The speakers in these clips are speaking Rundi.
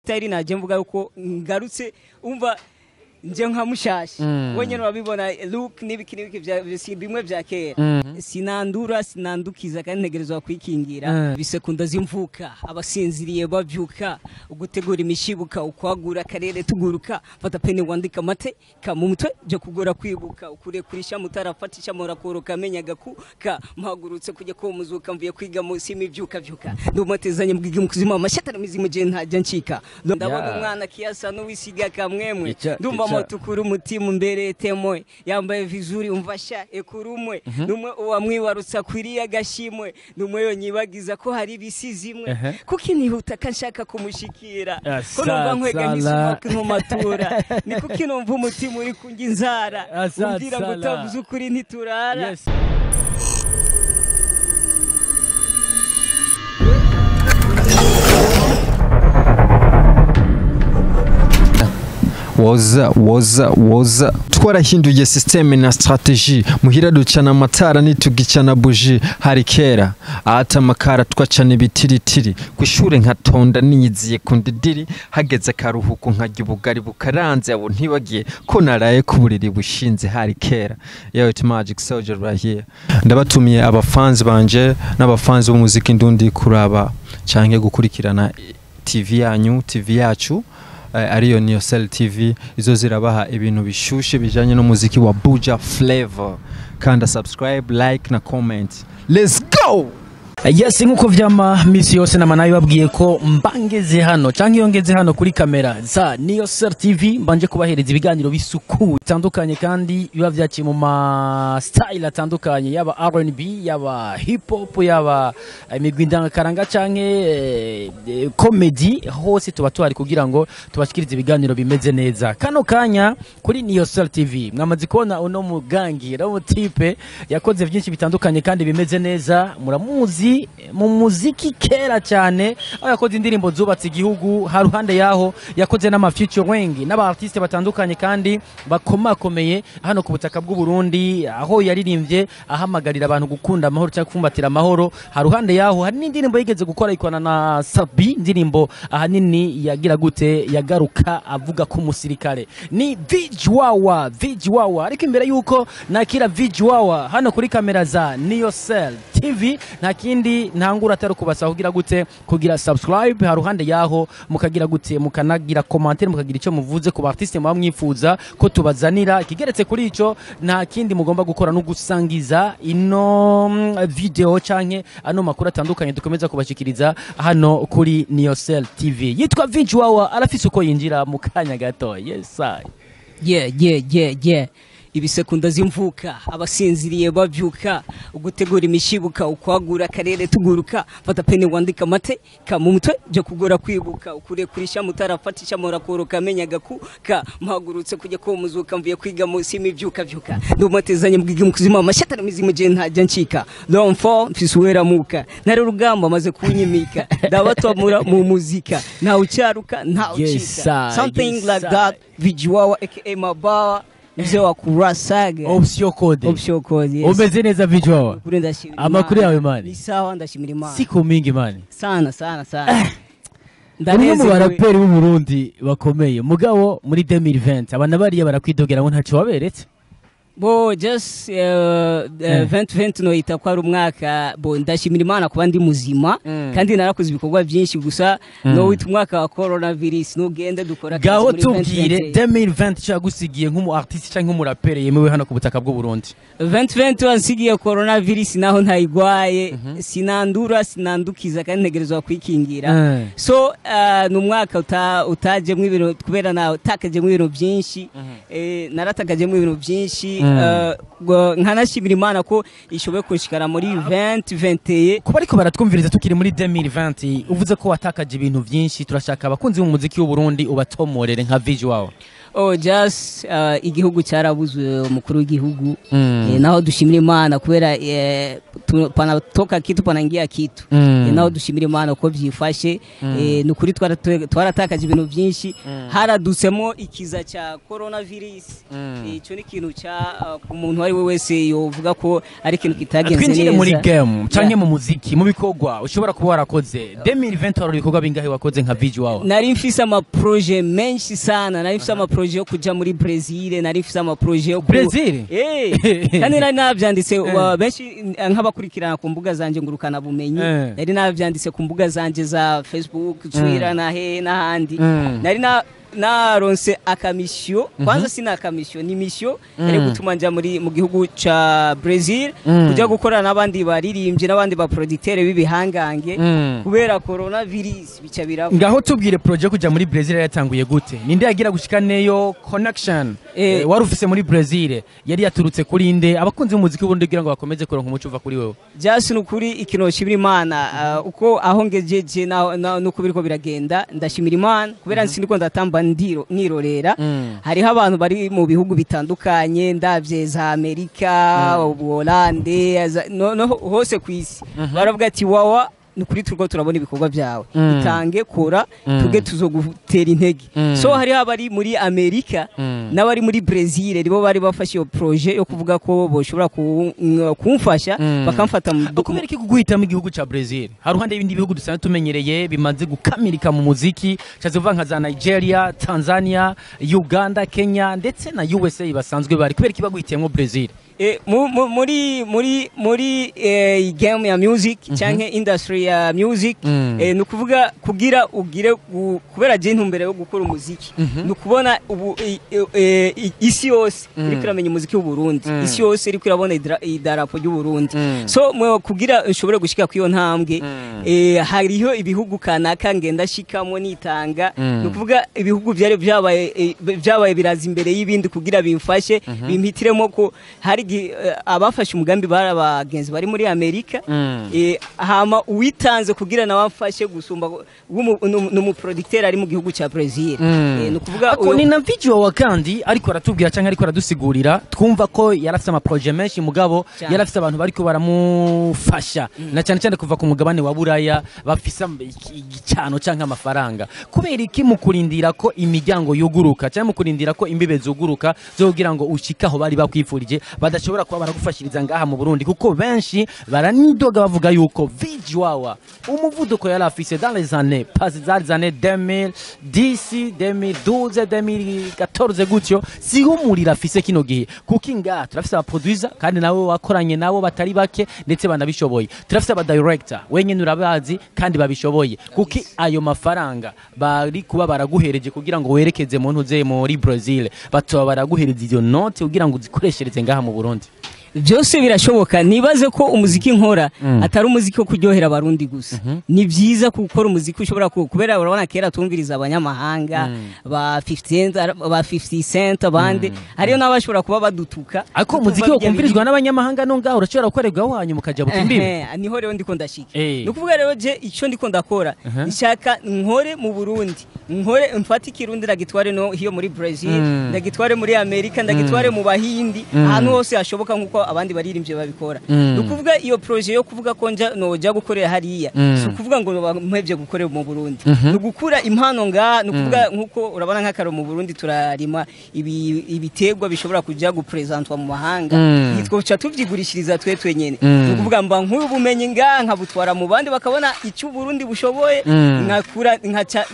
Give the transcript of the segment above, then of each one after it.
Style naje mvuga yuko ngarutse, umva nje nka mushasha wenyene, urabibona look n'ibiki n'ibiki bimwe vya kera. Sinandura, sinandukiza, kandi ntegerezwa kwikingira. Bisekunda zimvuka, abasinziriye bavyuka, ugutegura imishibuka, ukwagura akarere tuguruka, fata pene wandika amateka mu mutwe byo kugora kwibuka, ukurekura mutarafatisha murakoroka, menya gakuka mpagurutse kujya ko muzuka, mvuye kwiga munsi imivyuka vyuka, ndumatezanye mbwige mu kuzima amashatara mizimu je ntajya ncika. Ndabona umwana kiasa n'uwisiga kamwemwe, ndumva motukura umutima mbere temwe, yambaye vizuri, umvasha ekurumwe numwe uwamwibarutsa kwiriye agashimwe, numwe yonyibagiza ko hari ibisizimwe, kuki nihuta kanshaka kumushikira, ko numva nkwega nk'isuma nkomatura, ni kuki numva umutima uri kunjya inzara, umbwira ngo utavuze ukuri ntiturara. Yes. Woza woza woza, twarahinduye système na stratégie, muhira ducana amatara nitugicana buji. Hari kera ata amakara, twacana ibitiritiri. Kwishure nkatonda niyiziye ku ndidiri, hageze akaruhuko nkarya ubugari bukaranze, abo ntibagiye ko naraye ku buriri bushinze. Hari kera. Yo, it's Magic Soldier right here. Ndabatumiye abafans banje n'abafans b'umuziki ndundi kuraba canke gukurikirana TV yanyu, TV yacu, ariyo Niyocel TV. Izo zirabaha ibintu bishushe bijanye n'umuziki wa Buja Flavor. Kanda subscribe, like na comment. Let's go! Yes, nkuko vyama misi yose nama nabibabwiye ko mbangeze hano canke iyo ngeze hano kuri kamera za Niyocel TV, mbanje kubahereza ibiganiro bisuku bitandukanye kandi biba vyaciye mu ma style atandukanye, yaba R&B, yaba hip hop, yaba imigwi ndangakaranga canke comedy. Hose tuba tuhari kugira ngo tubashikirize ibiganiro bimeze neza. Kano kanya kuri Niyocel TV mwamaze kubona uno mugangi, uno type yakoze vyinshi bitandukanye kandi bimeze neza. Muramuzi mu muziki kera cyane, aho yakoze indirimbo zubatse igihugu. Haruhande yaho yakoze n'ama featuring n'aba artiste batandukanye kandi bakomakomeye hano ku butaka bw'u Burundi, aho yaririmbye ahamagarira abantu gukunda amahoro cyangwa kumbatira amahoro. Haruhande yaho hari n'indirimbo yigeze gukora ikwana na Sabi, indirimbo ahanini yagira gute, yagaruka avuga ko umusirikare ni Vijwawa. Vijwawa. Ariko imbere yuko nakira Vijwawa hano kuri kamera za Niyocel TV, nta kindi ntangura atari kubasaba kugira gute, kugira subscribe. Haruhande yaho mukagira gute, mukanagira commentaire, mukagira icyo muvuze ku artiste muba mwifuza ko tubazanira. Ikigeretse kuri ico, nta kindi mugomba gukora no gusangiza ino video canke ano makuru atandukanye dukomeza kubashikiriza hano kuri Niyocel TV. Yitwa Vijwawa, arafise uko yinjira mu kanya gato. Yes I. Yeah, ibisekunda zimvuka, abasinziriye bavyuka, ugutegura imishibuka, ukwagura akarere tuguruka, fata pene wandika amateka mu mutwe byo kugora kwibuka, ukurekura mutarafatisha murakoroka, menya gakuka mpagurutse kujya ko muzuka, mvuye kwiga munsi imivyuka vyuka, ndumatezanye mbwige mu kuzima amashatara mizimu je ntajya ncika, l'enfant mfise uweramuka, nari urugamba amaze kunyimika, ndabatomura mu muzika, nta ucyaruka nta ucika, something like that. Vijwawa aka Mabawa, mzee wa kurasaga. Option code. Option code, yes. Umeze neza Vijwawa? Kuri ndashimira. Amakuru yawe mani? Ni sawa, ndashimira Imana. Siku mingi mani. Sana sana sana. Umwe mu baraperi b'u Burundi bakomeye, mugabo muri 2020 abana bariya barakwidogera ngo ntaco waberetse. Bo just 2020 no ita kwa umwaka, bo ndashimira Imana kuba ndi muzima kandi narakoze ibikorwa byinshi, gusa no wita umwaka wa coronavirus nugende dukora. Gaho tubwire 2020 cyagusigiye nk'umu artiste cyangwa nk'umuraperi yemewe hano ku butaka bw'u Burundi. 2020 wansigiye coronavirus naho ntayigwaye, sinandura, sinandukiza kandi ntegerezwa kwikingira. So ni umwaka utajemwe ibintu kubera na takajemwe ibintu byinshi, naratakajemwe ibintu byinshi. Nkanashimira Imana ko ishoboye kunshikana muri 2021. Kuba ariko baratwumviriza tukiri muri 2020, uvuze ko watakaje ibintu byinshi, turashaka abakunzi b'umuziki w'u Burundi ubatomorere nka Vijwawa. Oh just igihugu cyarabuzwe umukuru w'igihugu, naho dushimira Imana kubera Panatoka kitu, panaingia kitu. Naho dushimira Imana uko byifashe. Ni ukuri twaratakaje ibintu byinshi, haradutsemo ikiza cya coronavirus. Ico ni ikintu cya ku muntu uwo ari we wese yovuga ko ari ikintu kitagenze Twinjire neza. muri game canke mu muziki, mu bikorwa ushobora kuba warakoze 2020, wari ibikorwa bingahe wakoze nka Vigi Wawa? Nari mfise amaprojet menshi sana. Nari mfise amaprojet yo kuja muri Brazil, nari mfise amaprojet yo Brazil? Kandi nari navyanditse, benshi nk'abakurikirana ku mbuga zanje ngurukana bumenyi, nari navyanditse ku mbuga zanje za Facebook, Twitter na he n'ahandi. Nari na naronse akamission, kwanza sina akamission, ni mission yari gutuma nja muri mu gihugu ca Brazil kuja gukorana n'abandi baririmbyi n'abandi ba producteur b'ibihangange. Kubera coronavirus bica biraba. Ngaho tubwire, projet yo kuja muri Brazil yatanguye gute? Ninde yagira gushika neyo connection? Wari ufise muri Brazil yari yaturutse kuri nde? Abakunzi b'umuziki w'Uburundi kugira ngo bakomeze kuronka umuco uva kuri wewe. Just nukuri ikintu nshimira Imana, uko aho ngejeje nuko biriko biragenda, ndashimira Imana kubera nsindiko ndatamba ndiro nirorera. Hariho abantu bari mu bihugu bitandukanye, ndavye za Amerika, Ubuholande, no hose ku isi, baravuga ati: "Wawa, nukuri turiko turabona ibikorwa byawe, itange kora tuge tuzogutera intege." So hariho abari muri Amerika n'abari muri Brazil, nibo bari bafashe iyo projet yo kuvuga ko boshobora kumfasha, bakamfata mu Kubera iki kuguhitamo igihugu ca Brazil haruhande y'ibindi bihugu dusanzwe tumenyereye bimaze gukamirika mu muziki, caze uvuga nka za Nigeria, Tanzania, Uganda, Kenya ndetse na USA basanzwe bari? Kubera iki baguhitiyemo Brazil? Muri game ya music canke industry ya music, ni ukuvuga kugira ugire kubera je intumbero yo gukora umuziki ni ukubona ubu isi yose iriko iramenya umuziki w'u Burundi, isi yose iriko irabona idarapo ry'u Burundi. So kugira nshobore gushika kuri iyo ntambwe, hariho ibihugu kanaka ngenda shikamo nitanga. Ni ukuvuga ibihugu byari byabaye biraza imbere y'ibindi kugira bimfashe, bimpitiremo ko hari abafashe umugambi bari abagenzi bari muri Amerika. Hama uwitanze kugira nawe amfashe gusumba n'umuproducteur ari mu gihugu cya Brazil. Ni ukuvuga Ako ni na video wa kandi ariko aratubwira cyangwa ariko aradusigurira, twumva ko yarafise ama projet menshi, mugabo Cyane. yarafise abantu bariko baramufasha na cyane cyane kuva ku mugabane wa Buraya bafise igicano canke amafaranga. Kubera iki mu kurindira ko imiryango yuguruka cyangwa mu kurindira ko imbibe zuguruka zo kugira ngo ushike aho bari bakwifurije, badashobora kuba baragufashiriza ngaha mu Burundi? Kuko benshi baranidoga bavuga yuko Vijwawa umuvuduko yari afise dans les années passées, dans les années 2010, 2012, 2014 gutyo, siho umuriro afise kino gihe. Kuko ingaha turafise aba producer kandi nawe wakoranye nabo batari bake ndetse banabishoboye, turafise aba director wenyene urabazi kandi babishoboye. Kuki ayo mafaranga bari kuba baraguhereje kugira ngo werekeze mu ntuze muri Brazil, batoba baraguhereza izo note kugira ngo uzikoreshereze ngaha mu Burundi? Byose birashoboka. Nibaze ko umuziki nkora atari umuziki wo kuryohera Abarundi gusa. Ni byiza gukora umuziki ushobora kubera urabona kera tumviriza abanyamahanga ba 50 Cent, ba 50 Cent, abandi, hariyo n'abashobora kuba badutuka. Ariko umuziki wo kumvirizwa n'abanyamahanga no ngaho urashobora gukorerwaho hanyuma ukaja imbibe. Ehe, niho rero ndiko ndashika. Eh. Ni ukuvuga rero je icyo ndiko ndakora, nshaka nkore mu Burundi, nkore mfate Ikirundi ndagitware no hiyo muri Brazil, ndagitware muri Amerika, ndagitware mu Bahindi, ahantu hose hashoboka nkuko abandi baririmbye babikora. Ni ukuvuga iyo projet yo kuvuga ko nja noja gukorera hariya, si ukuvuga ngo mpevye gukorera mu Burundi, ni ugukura impano nga. Ni ukuvuga nkuko urabona nk'akaro mu Burundi turarima ibiterwa bishobora kuja gupresentwa mu mahanga, nitwoca tuvyigurishiriza twe twenyene. Ni ukuvuga mba nk'ubu bumenyi nga nkabutwara mu bandi, bakabona icyo Burundi bushoboye, nkakura nkaca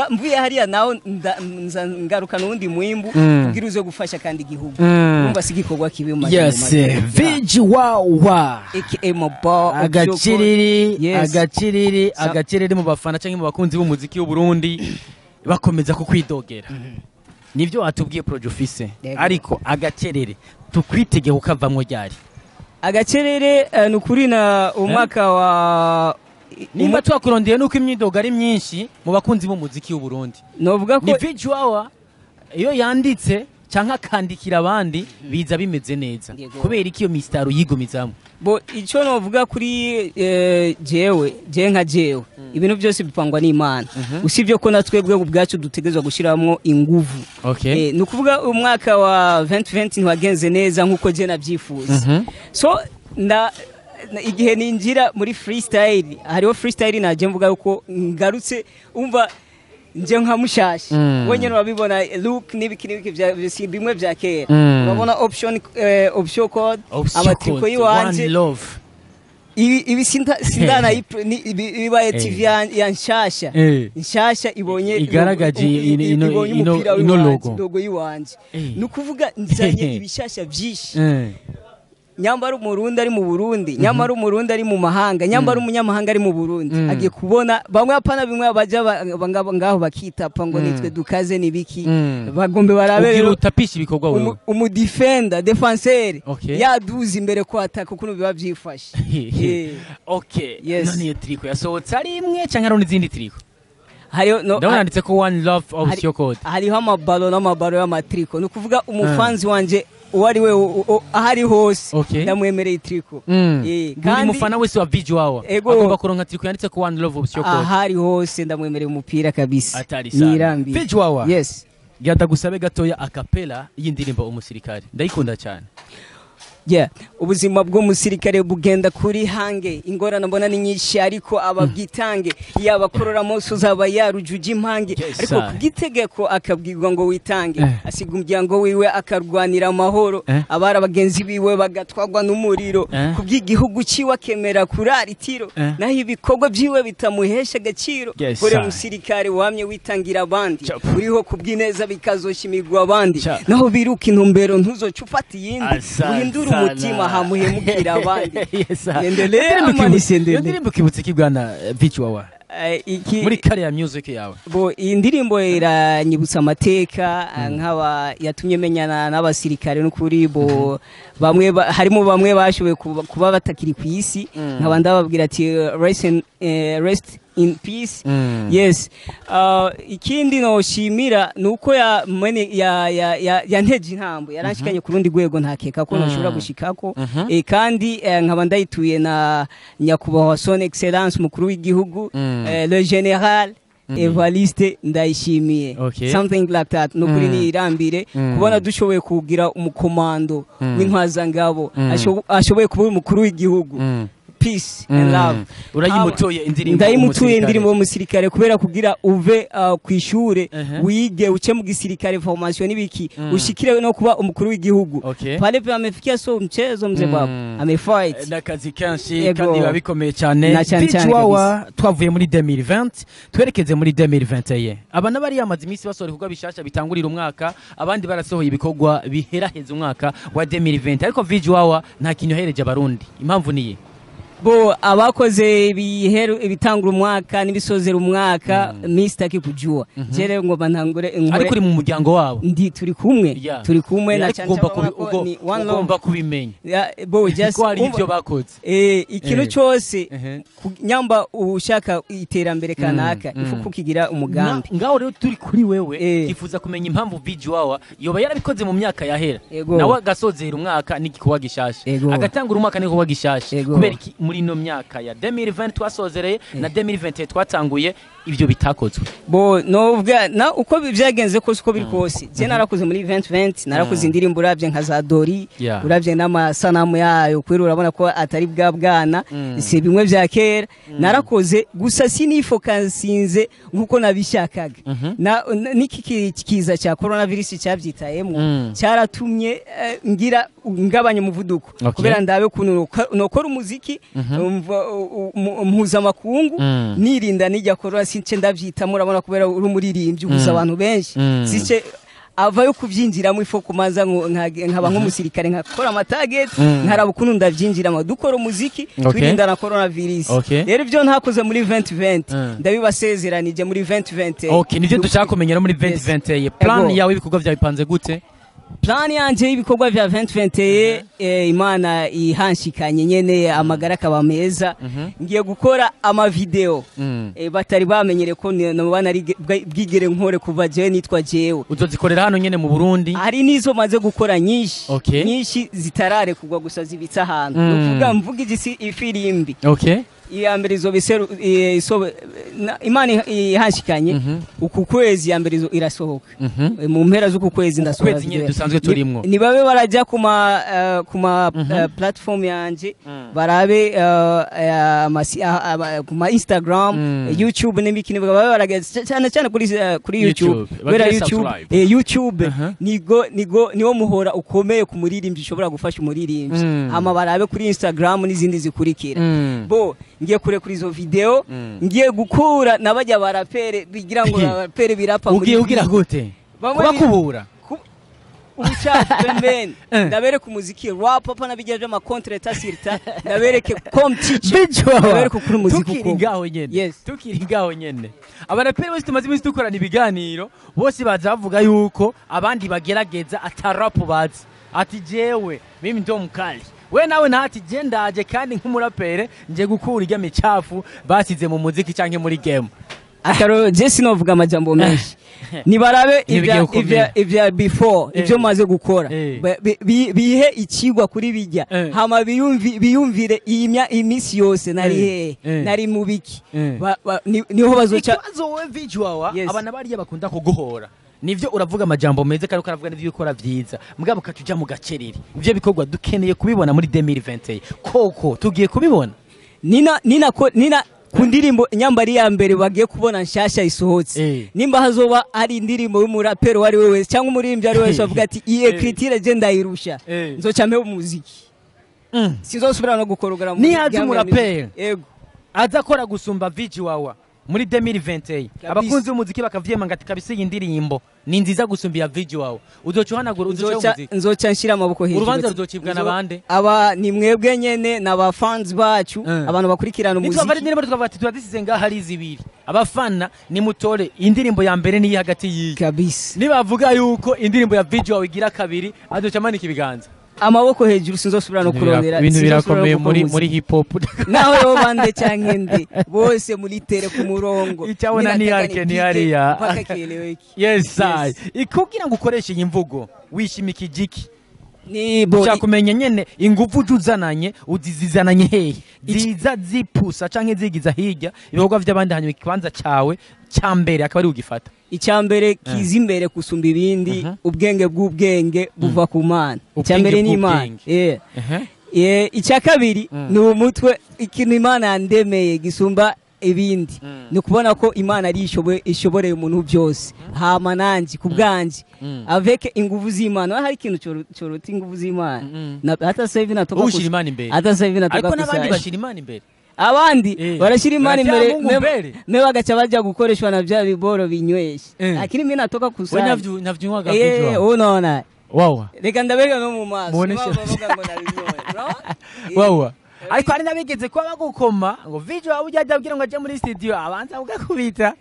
mvuye hariya naho nza ngaruka n'uwundi mwimbu kugira uze gufasha kandi igihugu. Urumva si igikorwa kibi mu majambo Yes. make. Viji Wawa. Aka Mobo. Agakiriri. Yes. Agakiriri, agakiriri mu bafana cyangwa mu bakunzi b'umuziki w'u Burundi bakomeza kukwidogera. Nivyo watubwiye projet ufise, Yego. ariko agacerere tukwitege kukavamwo ryari? Agacerere, ni ukuri na umwaka wa Nimba twakurondeye nuko imyidogo ari myinshi mu bakunzi b'umuziki w'u Burundi. Novuga ko Ni Viji Wawa iyo yanditse canke akandikira abandi biza bimeze neza. Yego. Kubera iki iyo mistaro yigumizamo? Bo icyo novuga kuri jewe, je nka jewe, ibintu byose bipangwa n'Imana, usibye ko na twebwe ubwacu dutegerezwa gushyiramo inguvu. Ni ukuvuga umwaka wa 2020 ntiwagenze neza nkuko je nabyifuza. So nda Igihe ninjira muri freestyle, hariho freestyle naje mvuga yuko ngarutse, umva, nje nka mushasha. Wenyine urabibona, look n'ibiki n'ibiki bimwe vya kera. Urabona option, option code, amatriko yiwanje. One love. Ibi sindana ibaye TV ya nshasha nshasha ibonye Igaragaje ibonye umupira ino w'iwanje, logo. Logo yiwanje. Ni ukuvuga nzanye ibishasha vyinshi. Nyambara Umurundi ari mu Burundi, nyamara Umurundi ari mu mahanga, nyambara umunyamahanga ari mu Burundi, agiye kubona bamwe, apana bimwe baja ngaho bakitapa ngo nitwe dukaze nibiki. Bagombe barabe Ubwira rero utapisha ibikorwa wewe. Umudefender, défenseur, yaduza imbere ko ataka, ukuntu biba vyifashe. Okay. Yes. None iyo triko yasohotse ari imwe canke hariho n'izindi triko? Hariho no, Ndabona handitse ko one love option code. Hariho amabalo n'amabalo y'amatriko. Ni ukuvuga umufanzi wanje uwo ari we, aho ari hose, ndamwemereye itriko. Buri mufana wese wa Visual Hour Ego. agomba kuronka triko yanditse ko one love option code. Ahari hose ndamwemereye umupira kabisa. Atari sana. Nirambiye. Visual Hour. Yes. Genda gusabe gatoya acapella y'indirimbo Umusirikare, ndayikunda cyane. Yeah. Ubuzima bw'umusirikare bugenda kuri hange, ingorane mbona ni nyinshi, ariko ababwitange yaba korora munsi uzaba yarujuja impange, ariko sir. Kubw'itegeko akabwirwa ngo witange, asiga umuryango wiwe akarwanira amahoro, abari abagenzi biwe bagatwagwa n'umuriro, kubw'igihugu ciwe akemera kurara itiro, naho ibikorwa vyiwe bitamuhesha agaciro. Kore sir. musirikare wamye witangira abandi, Chop. uriho kubw'ineza bikazoshimirwa abandi, Chop. naho biruka intumbero ntuzoca ufata iyindi, Asante uhindure sana. umutima hamuhemukira abandi. Yes, sir. Endelea Iyo ndirimbo ama nisiendelee? Iyo ndirimbo ukibutse iki, bwana Visual Hour? Iki Muri career music yawe. Bo, iyi ndirimbo iranyibutsa amateka, nk'aba yatumye menyana n'abasirikare n'ukuri bo bamwe harimo bamwe bashoboye kuba batakiri ku isi, nkaba ndababwira ati rest in peace. Yes. Ikindi noshimira ni uko ya mwene ya ya ya yanteje intambwe, yaranshikanye ku rundi rwego ntakeka ko noshobora gushikako. Kandi nkaba ndayituye na nyakubahwa Son Excellence mukuru w'igihugu, le général Evariste Ndayishimiye, something like that. Nukuri nirambire kubona dushoboye kugira umukomando w'intwazangabo ashoboye kuba umukuru w'igihugu. Peace and love. Urayimutuye indirimbo Ndayimutuye. Umusirikare. Indirimbo y'umusirikare, kubera kugira uve ku ishure, wige, uce mu gisirikare, formation n'ibiki, ushikire no kuba umukuru w'igihugu. Pale pe amefikia, so mchezo mzee baba amefight. N'akazi kenshi. Ego. Kandi biba bikomeye cyane. Na cyane cyane. Wawa, twavuye muri 2020 twerekeze muri 2021. Aba n'abari yamaze iminsi basohora ibikorwa bishasha bitangurira umwaka, abandi barasohoye ibikorwa biheraheza umwaka wa 2020, ariko Visual nta kintu yahereje Abarundi. Impamvu niye? Bo, abakoze ibiheru, ibitangura umwaka n'ibisozera umwaka, mi sitaki kujua jere ngoma ntangure Ariko uri mu muryango wabo. Ndi turi kumwe. Turi kumwe na Ariko cyane ugomba cyane ko ni one love. Ugomba kubimenya Yeah, bo just ko hari ibyo bakoze. Ikintu cyose, nyamba ushaka iterambere kanaka, ifu kukigira umugambi. Ngaho rero turi kuri wewe, tifuza kumenya impamvu Visual yoba yarabikoze mu myaka yahera, nawe agasozera umwaka n'igikorwa gishasha, agatangura umwaka n'igikorwa gishasha, kubera iki muri ino myaka ya 2020 twasozereye na 2021 twatanguye ibyo bitakozwe? Bo, novuga na uko byagenze kose, uko biri kose, je narakoze muri 2020, narakoze indirimbo, uravye nka za Dori, uravye n'amasanamu yayo kwera, urabona ko atari bwa bwana, si bimwe vya kera. Narakoze gusa sinifokasinze nkuko nabishakaga. Na niki kiza cya coronavirus cyabyitayemo, cyaratumye ngira ngabanya umuvuduko, kubera ndabe ukuntu nokora umuziki mpuzamakungu, nirinda nijya corona since ndabyitamo. Urabona kubera uri umuririmbyi uhuza abantu benshi, since avayo kubyinjiramo ifo kumanza nkaba nk'umusirikare, nkakora amatarget, nkaraba ukuntu ndabyinjiramo, dukora umuziki, twirinda na coronavirus. Rero ibyo ntakoze muri 2020, ndabibasezeranije muri 2020. Okay, nivyo dushaka kumenya rero muri 2021, plan Ego. yawe, ibikorwa byawe bipanze gute? Plan yanje y'ibikorwa vya 2021, Imana ihanshikanye nyene, amagara akaba meza, ngiye gukora amavideo batari bamenyere ko noba nari bwigere nkore kuva jewe nitwa jewe. Uzozikorera hano nyene mu Burundi? Hari n'izo maze gukora nyinshi, nyinshi zitararekugwa, gusa zibitse ahantu. Nukuvuga mvuga igisi ifirimbi. Iya mbere izoba Imana ihashikanye uku kwezi, ya mbere irasohoka. Mu mpera z'uku kwezi ndasohora Kwezi nyene video. Dusanzwe turimwo. Ni babe barajya ku ma platform yanje, barabe ku ma Instagram, YouTube n'ibiki, babe barageza cyane cyane kuri YouTube, YouTube. kubera Bagire YouTube, subscribe. YouTube nigo niwo muhora ukomeye ku muririmbyi, ushobora gufasha umuririmbyi. Hama barabe kuri Instagram n'izindi zikurikira. Bo ngiye kure kuri izo video, ngiye gukura n'abajya barapere bigira ngo barapere birapa muri Ugiye ugira gute? Bamwe Kubakubura. Ubucafu pembeni, ndabereke umuziki rap, hapa nabijya by'ama contre sirta, ndabereke comme teacher, Bijo. ndabereke ukuri umuziki Tukiri uko ngaho nyene. Yes. Tukiri ngaho nyene. Abaraperi bose tumaze iminsi dukorana ibiganiro, bose baza bavuga yuko abandi bagerageza atarapu bazi. Ati jewe mimi ndo mkali. We nawe ntati je ndaje kandi nk'umurapere nje gukura irya micafu basize mu muziki canke muri game. Akaro je sinovuga amajambo menshi, nibarabe Ntibigiye gukomera. Ivya before, ivyo maze gukora, bihe ikigwa kuri bijya, hama biyumvire iyi iminsi yose nari hehe, nari mu biki. Niho bazoca. Ikibazo wowe visual, Yes. abana bariya bakunda kuguhora, nivyo uravuga amajambo meza kandi ukaravuga n'ivyo ukora vyiza, mugabo ukaca mu gacerere. Ivyo bikorwa dukeneye kubibona muri 2021, koko tugiye kubibona? Nina ko nina ku ndirimbo nyambari ya mbere bagiye kubona nshasha isohotse, nimba hazoba hari indirimbo y'umuraperi uwo ari we wese cyangwa umuririmbyi ari we wese bavuga ati iyi écriture je ndayirusha, nzoca mpeho umuziki, sinzosubira no gukorogera mu Nihaza game ya umuraperi. music. Yego. Aza akora gusumba Vigi Wawa muri 2021, Kabisa. abakunzi b'umuziki bakavyemanga ati kabisa iyi ndirimbo ni nziza gusumba iya Vigi Wawa, uzoca uhanagura, uzoca Nzoca umuziki? Nzoca nshira amaboko hejuru. Urubanza ruzocibwa na bande? Aba ni mwebwe nyene n'aba fans bacu, abantu bakurikirana Nitwava umuziki. indirimbo tukavuga ati turadisize ngaho ari zibiri, abafana nimutore indirimbo ya mbere niyi hagati y'iyi. Kabisa. Nibavuga yuko indirimbo ya Vigi Wawa igira kabiri, azoca amanika ibiganza. Amaboko hejuru, sinzosubira no kurondera, Ibintu sinzosubira no birakomeye gukora muri umuziki. muri hip hop. Nawe yo bande canke nde bose muri tere ku murongo. Icyabona ni Ninataka yarke ni nipike hariya. mpaka kieleweke. Yes, I Yes. Ikugira ngo ukoreshe iyi mvugo wishimika igiki? Ni bo Ushaka kumenya nyene ingufu uzananye, uzizananye hehe, ziza zipusa canke zigiza hirya ibikorwa vy'abandi, hanyuma ikibanza cawe ca mbere akaba ari ugifata? Icya mbere kiza imbere gusumba ibindi, ubwenge bw'ubwenge buva ku Mana. Icya mbere ni Imana. Ubwenge. Yeah. Icya kabiri ni umutwe. Ikintu Imana yandemeye gisumba ibindi ni ukubona ko Imana ari ishoboreye umuntu byose. Hama nanjye ku bwanjye, avec ingufu z'Imana, hari ikintu cyoruta ingufu z'Imana? Hata sasa hivi natoka Wowe ushira Imana imbere. Hata sasa hivi natoka Ariko n'abandi kusali. bashira Imana imbere. Abandi barashyira Imana Baratia imbere, Mungu mbere. Me bagaca bajya gukoreshwa na bya biboro binywesha, lakini mimi natoka We kusali. Navyo nywaga. Unaona, Wawa. Reka ndabereka no mu maso. Muoneshe. Niyo mpamvu bavuga ngo nabinyoye. Unaona? Wawa, ariko hari n'abigeze kuba bagukoma ngo Vigi wawe ujya ajya abwira ngo ajye muri studio abanza ugakubita,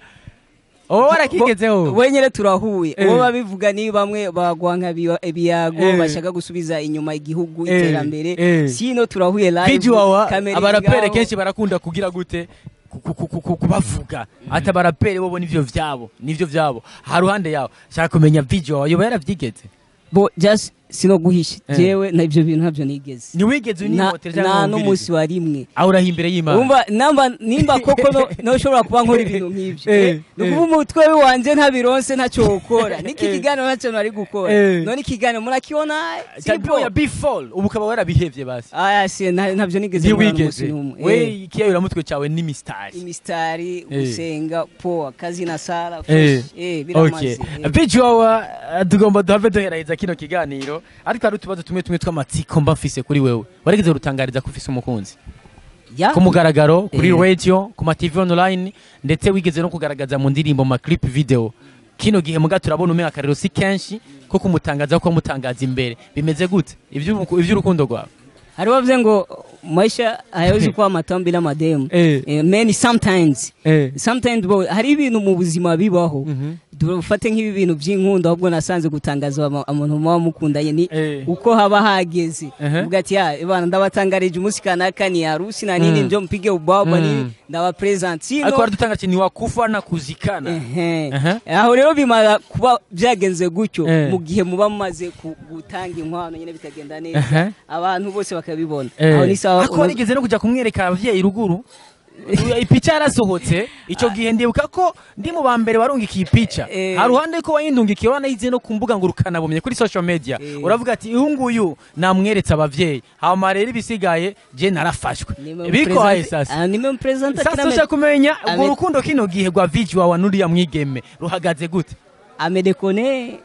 wowe warakigezeho? Wenyine turahuye. Uwo babivuga ni bamwe bagwanka ibiyago, bashaka gusubiza inyuma igihugu, iterambere. Sino turahuye live. Vigi Wawa, Kamera iri abarapere ngaho. kenshi barakunda kugira gute? Kubavuga ati abarapere bobo nivyo vyabo, nivyo vyabo haruhande yawo. Shaka kumenya Vigi Wawa yoba yaravyigeze? Bo just sino guhisha, jewe na ivyo bintu ntabyo nigeze. Ntiwigeze unihotera Nta cyangwa n'umunsi wa rimwe. Aho uraha imbere y'Imana. Umva, namba nimba koko noshobora kuba nkora ibintu nk'ibyo, ni ukuvuga umutwe wanje ntabironse, ntacyo wokora niki kiganiro ntacyo nari gukora. None ikiganiro murakibona? Cyangwa ya before ubu ukaba warabihevye basi? Aya si ntabyo nigeze nkora n'umunsi Ntiwigeze. n'umwe. We ikiyayuramutwe cyawe n'imisitari. Imistari, gusenga, poa, kazi na sala, fresh, Okay. biramaze. Vigi Wawa, tugomba duhave duheraheza kino kiganiro, ariko hari utubazo tumwe tumwe tw'amatsiko mba mfise kuri wewe. Warigeze urutangariza ko ufise umukunzi Ya? ku mugaragaro kuri radio, ku ma TV online, ndetse wigeze no kugaragaza mu ndirimbo, ma clip video. Kino gihe muga turabona umenga akarero si kenshi ko kumutangaza, ko mutangaza imbere. Bimeze gute ivy'urukundo rwawe? Hari bavuze ngo maisha hayawezi kuwa matamu bila mademu. Man, sometimes sometimes bo hari ibintu mu buzima bibaho. Dufate nk'ibi bintu by'inkunda, ahubwo nasanze gutangaza umuntu muba mukundanye ni uko haba hageze, uvuga ati ya bana, ndabatangarije umunsi kanaka ni harusi na nini, njo mpige ubaba nini, ndaba present sino. Ariko waradutanga ati ni wakufa na kuzikana. Ehe. Aha. Aho rero bimara kuba byagenze gutyo, mu gihe muba mumaze gutanga inkwano nyine bikagenda neza, abantu bose bakabibona, aho ni sawa. Ariko warigeze no kujya kumwereka abavyeyi ruguru? Ipica yarasohotse ico gihe, ndibuka ko ndi mu ba mbere warungikiye ipica. Haruhande ko wayindungikiye, wanayize no ku mbuga ngurukana bumenyi, kuri social media. Uravuga ati uyu nguyu namweretse abavyeyi, hama rero ibisigaye je narafashwe. Biko haye sasa. Ah, nimempresenta. Sasa ushaka kumenya urwo rukundo kino gihe rwa Viji wawe nuriya mwigeme ruhagaze gute? Amedekone.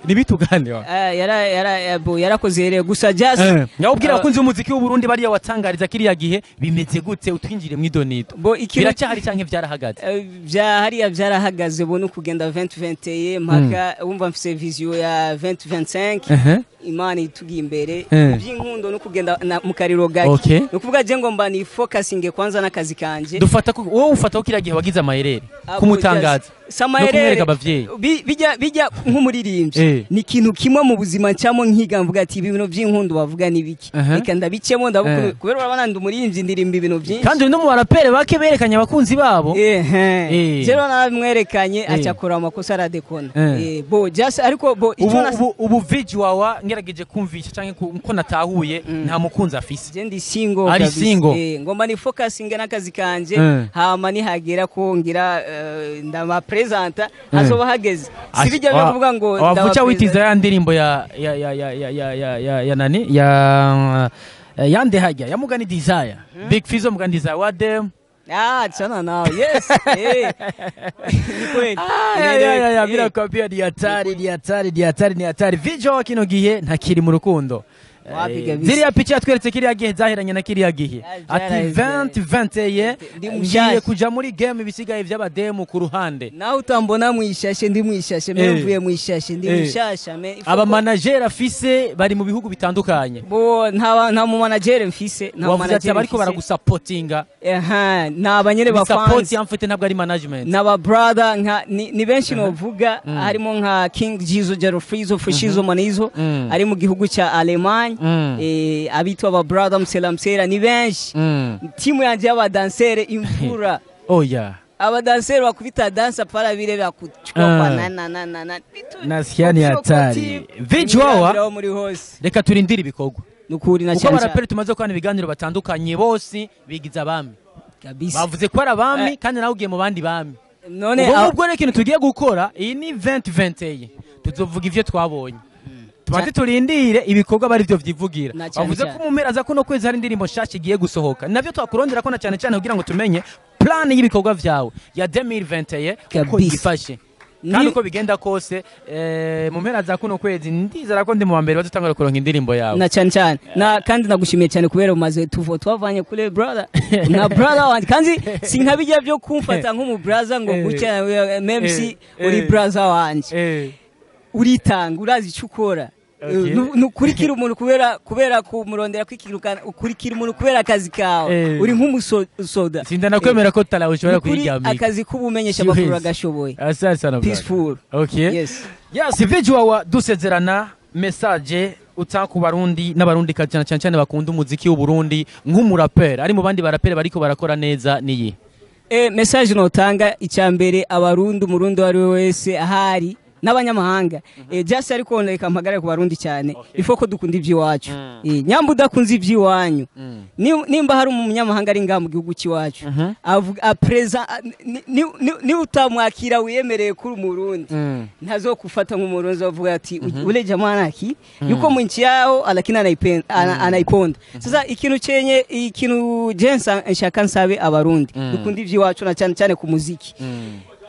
Nibitugane wa. Ah, yara yara bo yarakoze rero gusa just Ngaho ubwira abakunzi b'umuziki w'u Burundi bariya watangariza kiriya gihe bimeze gute, utwinjire mw'idonido. Bo ikintu Biracyahari canke vyarahagaze? Bya hariya byarahagaze. Bo no kugenda 2021 mpaka wumva mfise vision ya 2025. Imana itugiye imbere. By'inkundo no kugenda mu kariro gake. Ni ukuvuga je ngomba ni focusinge kwanza n'akazi kanje. Dufata ko wowe ufata ko kiriya gihe wagize amayerere kumutangaza Si no amayerere. kumwereka abavyeyi. Bijya nk'umuririmbyi. Ni ikintu kimwe mu buzima ncamo nkiga, mvuga ati ibi bintu by'inkundo bavuga ni biki? Reka ndabicemo ndabukuru kubera urabona ndi umuririmbyi, ndirimba ibintu byinshi. Kandi uri no mu barapere bake berekanye abakunzi babo. Rero naramwerekanye, acakora amakosa, aradekona. Bo just ariko bo Ubu icyo ubu Viji wawa ngerageje kumvisha canke ko natahuye, nta mukunzi afise. Je ndi single Ari kabisa. single. Ngomba ni focusing n'akazi kanje. Hama nihagera ko ngira ndamapresenta, hazoba hageze. Si bijya byo kuvuga ngo wavuca ndabapresenta. Witiza ya ndirimbo ya ya ya ya ya ya ya ya ya nani ya yande hajya ya Mugani Desire, Big Fizzo, Mugani Desire wa dem. Ah, chana nao. Yes. Ni kweli. Ya, ya, ya, ya, birakwambia ni hatari, ni hatari, ni hatari, ni hatari. Viji wa kino gihe ntakiri mu rukundo. Wapi kabisa. Ziriya picha yatweretse kiriya gihe zahiranye na kiriya gihe. Ati Vyaraheze. 2021 Ndi ngiye mushasha. kuja muri game, ibisigaye vy'abademu ku ruhande. Nawe utambona mwishashe, ndi mwishashe, me mvuye mwishashe, ndi mushasha me Aba manager afise bari mu bihugu bitandukanye. Bo nta mu manager mfise, nta Wavuze ati manager abariko mfise. baragusapotinga. Aha, ni abanyene Ni support bafanzi. yamfite, ntabwo ari management. N'aba brother nka ni benshi novuga, harimo nka King Jizo, Jero Frizo, Fushizo Manizo ari mu gihugu cya Allemagne. Abitwa aba brother Msela Msela ni benshi. Timu yanje y'abadansere imfura. Oya. Abadanseri bakubita dansa para bile bakuchukua kwa na na na na na Nasikia ni hatari. Viji wawa Wawa muri hose. Reka turindire ibikorwa. Nukuri na Kuko cyane abaraperi tumaze kubona ibiganiro batandukanye bose bigize abami. Kabisa. Bavuze ko ari abami kandi nawe ugiye mu bandi bami. None Ubwo ngubwo rero ikintu tugiye gukora, iyi ni 2021, tuzovuga ivyo twabonye. Tubanze turindire ibikorwa bari byo vyivugira. Na cyane Bavuze cyane. ko mu mpera za kuno kwezi hari indirimbo nshasha igiye gusohoka, navyo twakurondera ko na cyane cyane kugira ngo tumenye plan y'ibikorwa vyawe ya 2021 uko Kabisa. yifashe. Kandi uko bigenda kose, mu mpera za kuno kwezi ndizera ko ndi mu wa mbere bazotangura kuronka indirimbo yawe. Na cyane cyane na kandi nagushimiye cyane kubera umaze tuvo twavanye kure, brother, na brother wanje, kandi sinkabijya byo kumfata nk'umu brother ngo gutya même si uri brother wanje, uritanga, urazi icyo ukora. Nukurikira umuntu kubera kumurondera kwikirukana, ukurikira umuntu kubera akazi kawe. Uri nk'umusoda. Sinda nakwemera ko tala ushobora Nukuri kuyiryamika. akazi k'ubumenyesha Siwezi. amakuru agashoboye. Asante sana, brother. Peaceful. Okay. Yes. Yes, Viji wawa, dusezerana, message utanga ku Barundi n'Abarundi cyane cyane cyane bakunda umuziki w'u Burundi, nk'umuraperi ari mu bandi baraperi bariko barakora neza, niyi? Message notanga icya mbere, Abarundi, Umurundi uwo ari we wese ahari n'abanyamahanga, just ariko reka mpagare ku Barundi cyane, ifo ko dukunda iby'iwacu. Nyamba udakunze iby'iwanyu, nimba hari umunyamahanga ari ngaha mu gihugu cy'iwacu, avuga apreza ni utamwakira wiyemereye kuri Umurundi, ntazokufata nk'Umurundi. Avuga ati ule jamaa naki yuko mu nchi yao lakini anaiponda. Sasa ikintu chenye ikintu jensa nshaka nsabe Abarundi, dukunda iby'iwacu na cyane cyane ku muziki.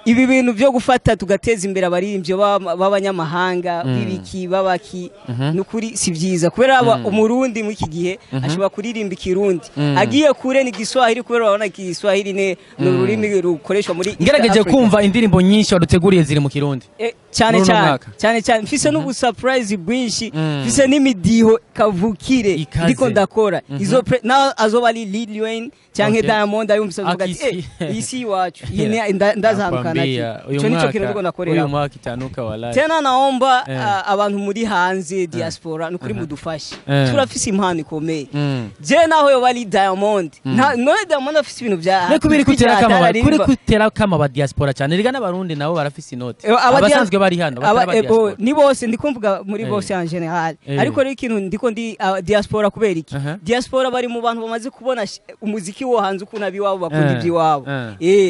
Ibi bintu byo gufata tugateza imbere abaririmbyi b'abanyamahanga b'ibiki babaki, nukuri si byiza, kubera aba Umurundi muri iki gihe ashobora kuririmba Ikirundi, agiye kure ni Giswahili, kubera urabona Igiswahili ni ururimi rukoreshwa muri East Ngerageje Africa. kumva indirimbo nyinshi waduteguriye ziri mu Kirundi. Cyane Muri uno cyane. mwaka. Cyane cyane mfise n'ubu surprise bwinshi, mfise n'imidiho kavukire Ikaze. ndiko ndakora izo na azoba ari Lil Wayne canke Diamond ayumvise avuga ati Akisi. iyi si iwacu, iyi ni ndazandukana. Nakwambia uyu Ico nico kintu ndiko mwaka, nakorera. uyu mwaka itanuka wallahi. Tena naomba abantu muri hanze, diaspora, nukuri mudufashe. Turafise impano ikomeye. Je naho yoba ari Diamond, none Diamond afise ibintu vya Ne kubiri kutera vya kama aririmba. kuri kutera kama ba diaspora cyane, riga n'abarundi nabo barafise inoti, abasanzwe bari hano batari aba diaspora. Ni bose, ndiko mvuga muri bose en général. Ariko rero ikintu ndiko ndi diaspora, kubera iki? Diaspora bari mu bantu bamaze kubona umuziki wo hanze ukuntu abiwabo bakunda iby'iwabo.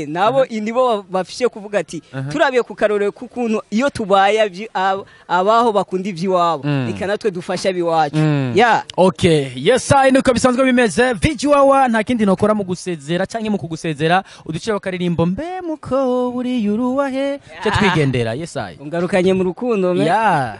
Nabo nibo bafishe kuvuga ati turabiye ku karorero k'ukuntu iyo tubaye abaho bakunda iby'iwabo, reka natwe dufashe abiwacu. Ya. Okay, yes, I nuko bisanzwe bimeze. Vijuwawa, nta kindi nokora mu gusezera canke mu kugusezera, uducire bakaririmbo mbe muko buri yuruwahe cyo twigendera. Yes, I. Ungarukanye mu rukundo me. Ya.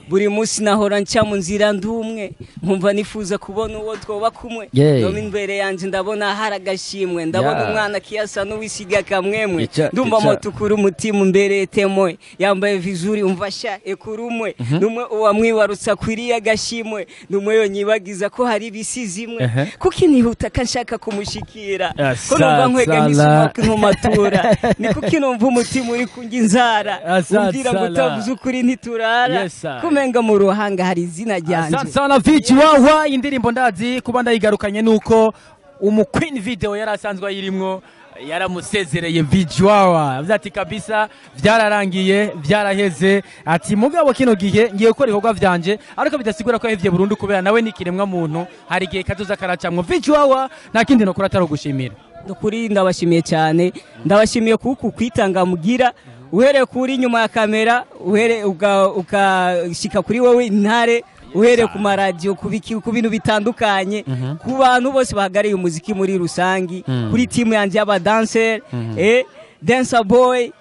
Buri munsi nahora nca mu nzira ndumwe, nkumva nifuza kubona uwo twoba kumwe. Ndoma imbere yanjye ndabona hari agashimwe, ndabona umwana kiyasa n'uwisiga kamwemwe. Ndumva moto ukura umutima imbere temoye, yambaye vizuri, umva sha ekurumwe numwe uwamwibarutsa akwiriye agashimwe, numwe yonyibagiza ko hari ibisi zimwe. Kuki nihuta ka nshaka kumushikira, ko numva nkwega nk'isuma nkumatura, ni kuki numva umutima uri kunjya inzara, umbwira ngo utavuze ukuri ntiturara, Yes, sir. kumenga mu ruhanga hari izina ryanje. Asante sana Vijuwawa, indirimbo ndazi kuba ndayigarukanye nuko umu Queen Video yari asanzwe ayirimwo yaramusezereye Vijuwawa, avuze ati kabisa byararangiye, byaraheze, ati mugabo kino gihe ngiye gukora ibikorwa vyanje, ariko bidasigura ko yahevye burundu, kubera nawe ni kiremwa muntu, hari igihe kazoza karacamwo. Vijuwawa, nta kindi nokora atari ugushimira. Nukuri ndabashimiye cyane, ndabashimiye kuko kwitanga mugira, uhereye kuri inyuma ya kamera, uhere ukashika kuri wowe intare, uhereye ku maradiyo, ku bintu bitandukanye, ku bantu bose bahagarariye umuziki muri rusangi, kuri timu yanjye y'abadanseri, dancer boy,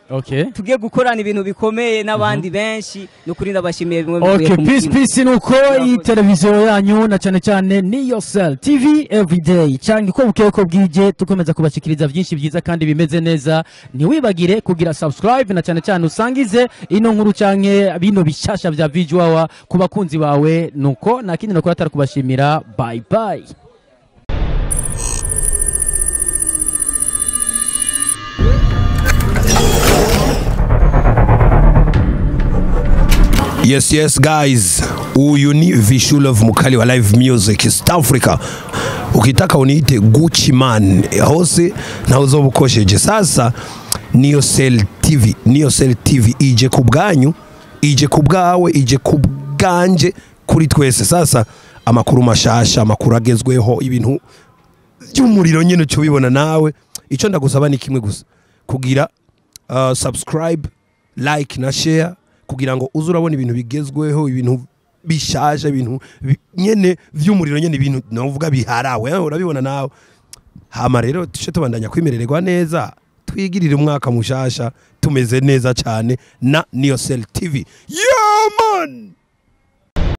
tugiye gukorana ibintu bikomeye n'abandi benshi. Nukuri ndabashimiye bimwe bivuye ku Peace. mutima. Peace. Nuko iyi televiziyo yanyu na cyane cyane ni Yosel TV everyday, cyangwa uko bukeye uko bwije tukomeza kubashikiriza byinshi byiza kandi bimeze neza. Ntiwibagire kugira subscribe, na cyane cyane usangize ino nkuru canke bino bishasha bya Vijuwawa ku bakunzi bawe. Nuko nta kindi nokora atari kubashimira. Bye bye. Yes guys, huyu ni Vishulov mkali wa live music East Africa. Ukitaka uniite Gucci man hose na uzobukosheje. Sasa niyo Cell TV, niyo Cell TV ije ku bwanyu, ije ku bwawe, ije ku bwanje, kuri twese. Sasa amakuru mashasha, amakuru agezweho, ibintu by'umuriro nyine uca ubibona nawe. Icyo ndagusaba ni kimwe gusa, kugira subscribe, like na share, kugira ngo uze urabona ibintu bigezweho, ibintu bishaje, ibintu nyene vy'umuriro nyene, ibintu navuga biharawe, urabibona nawe. Hama rero tuce tubandanya kwimerererwa neza, twigirire umwaka mushasha tumeze neza cyane na Niyosel TV. Yeah man.